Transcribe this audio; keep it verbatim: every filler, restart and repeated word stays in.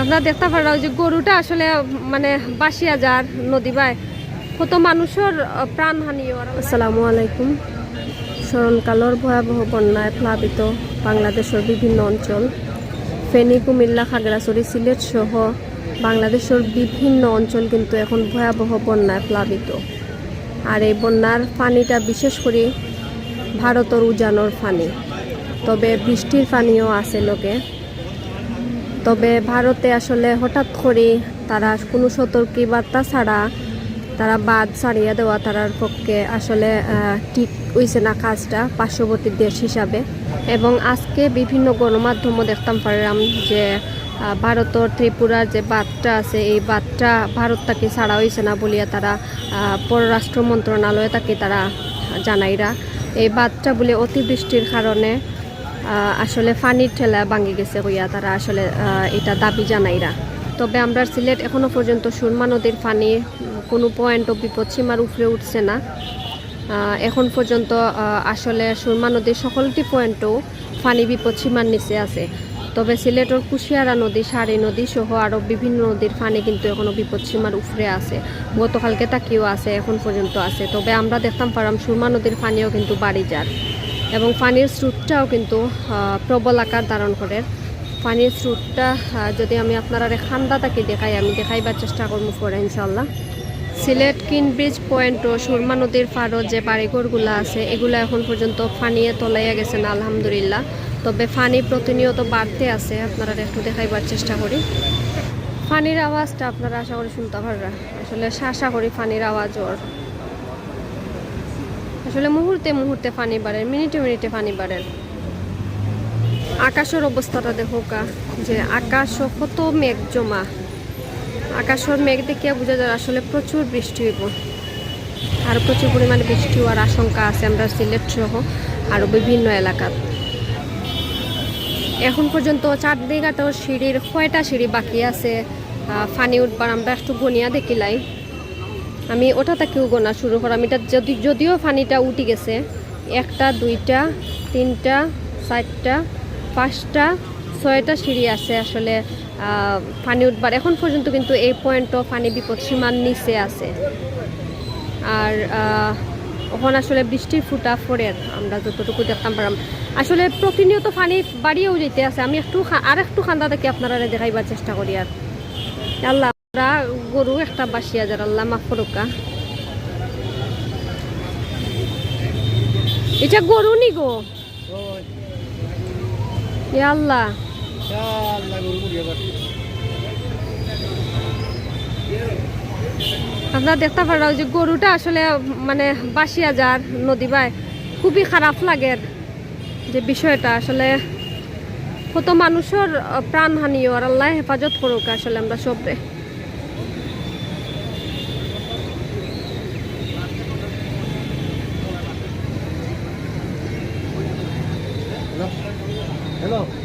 আপনারা দেখতা পাররা যে গরুটা আসলে মানে ভাসিয়া যার নদী বায়, কত মানুষর, আহ, প্রাণহানি অর। আসসালামু আলাইকুম। স্মরণকালর ভয়াবহ বন্যায় প্লাবিত বাংলাদেশর বিভিন্ন অঞ্চল। ফেনী, কুমিল্লা, খাগড়াছড়ি, সিলেট সহ বাংলাদেশর বিভিন্ন অঞ্চল কিন্তু এখন ভয়াবহ বন্যায় প্লাবিত। আর এই বন্যার পানিটা বিশেষ করে ভারতর উজানর পানি, তবে বৃষ্টির পানিও আছে লগে। তবে ভারতে আসলে হঠাৎ করে তারা কোনো সতর্কী বার্তা ছাড়া তারা বাঁধ ছাড়িয়া দেওয়া তারার পক্ষে আসলে, আহ, ঠিক হইছে না কাজটা পার্শ্ববর্তী দেশ হিসাবে। এবং আজকে বিভিন্ন গণমাধ্যমও দেখতাম পারলাম যে, আহ, ভারতর ত্রিপুরার যে বাঁধটা আছে, এই বাঁধটা ভারত থাকি ছাড়া হইছে না বলিয়া তারা, আহ, পররাষ্ট্র মন্ত্রণালয় থাকি তারা জানাইরা। এই বাঁধটা বলে অতিবৃষ্টির কারণে, আহ, আসলে পানির ঠেলা ভাঙি গেছে কইয়া তারা আসলে, আহ, এটা দাবি জানাইরা। তবে আমরা সিলেট এখনো পর্যন্ত সুরমা নদীর পানি কোনো পয়েন্টও বিপদসীমার উপরে উঠছে না। আহ, এখন পর্যন্ত, আহ, আসলে সুরমা নদীর সকলটি পয়েন্টও পানি বিপদসীমার নিচে আছে। তবে সিলেটর কুশিয়ারা নদী, সারি নদী সহ আরও বিভিন্ন নদীর পানি কিন্তু এখনো বিপদসীমার উপরে আছে। গতকালকে থাকিও আছে, এখন পর্যন্ত আছে। তবে আমরা দেখতাম পারলাম সুরমা নদীর পানিও কিন্তু বাড়ি যার এবং পানির স্রোতটাও কিন্তু, আহ, প্রবল আকার ধারণ করে। পানির স্রোতটা, আহ, যদি আমি আপনারারে খান্দা থাকি দেখাই, আমি দেখাইবার চেষ্টা করবো পরে ইনশাল্লাহ। সিলেট কিন ব্রিজ পয়েন্টও সুরমা নদীর পাড়ও যে বাড়িঘরগুলা আছে, এগুলা এখন পর্যন্ত পানিয়ে তলাইয়া গেছে না, আলহামদুলিল্লাহ। তবে পানি প্রতিনিয়ত বাড়তে আছে, আপনারারে একটু দেখাইবার চেষ্টা করি। পানির আওয়াজটা আপনারা আশা করি শুনতা পাররা, আসলে শা শা করি পানির আওয়াজ অর। আসলে মুহূর্তে মুহূর্তে পানি বাড়ের, মিনিটে মিনিটে পানি বাড়ের। আকাশর অবস্থাটা দেখউক্কা, যে আকাশও কত মেঘ জমা। আকাশর মেঘ দেখিয়া বুঝা যার আসলে প্রচুর বৃষ্টি হইব, আর প্রচুর পরিমাণে বৃষ্টি হওয়ার আশঙ্কা আছে আমরা সিলেট সহ আরও বিভিন্ন এলাকাত। এখন পর্যন্ত চারদিঘাটর সিঁড়ির কয়টা সিঁড়ি বাকি আছে, আহ, পানি উঠবার আমরা একটু গনিয়া দেখিলাই। আমি ওটা থাকিও গোনা শুরু করাম। এটা যদি, যদিও পানিটা উঠি গেছে, একটা, দুইটা, তিনটা, চারটা, পাঁচটা, ছয়টা সিঁড়ি আছে আসলে, আহ, পানি উঠবার। এখন পর্যন্ত কিন্তু এই পয়েন্টও পানি বিপদসীমার নিচে আছে। আর, আহ, ওখানে আসলে বৃষ্টির ফুটা পড়ের, আমরা যতটুকু দেখতাম পারলাম। আসলে প্রতিনিয়ত পানি বাড়িয়েও যেতে আছে। আমি একটু খা-, আর একটু খান্দা থাকি আপনারারে দেখাইবার চেষ্টা করি। আর আল্লাহ। গরু একটা বাসিয়া যার, আল্লাহ মাফ করুক্কা। এটা গরু নি গো? ইয়া আল্লাহ। আপনারা দেখতা পাররা যে গরুটা আসলে মানে বাসিয়া যার নদী বায়, খুবই খারাপ লাগের। যে বিষয়টা আসলে কত মানুষর, আহ, প্রাণহানি অর, আল্লাহ হেফাজত করুক আসলে আমরা সবরে। Hello, hello.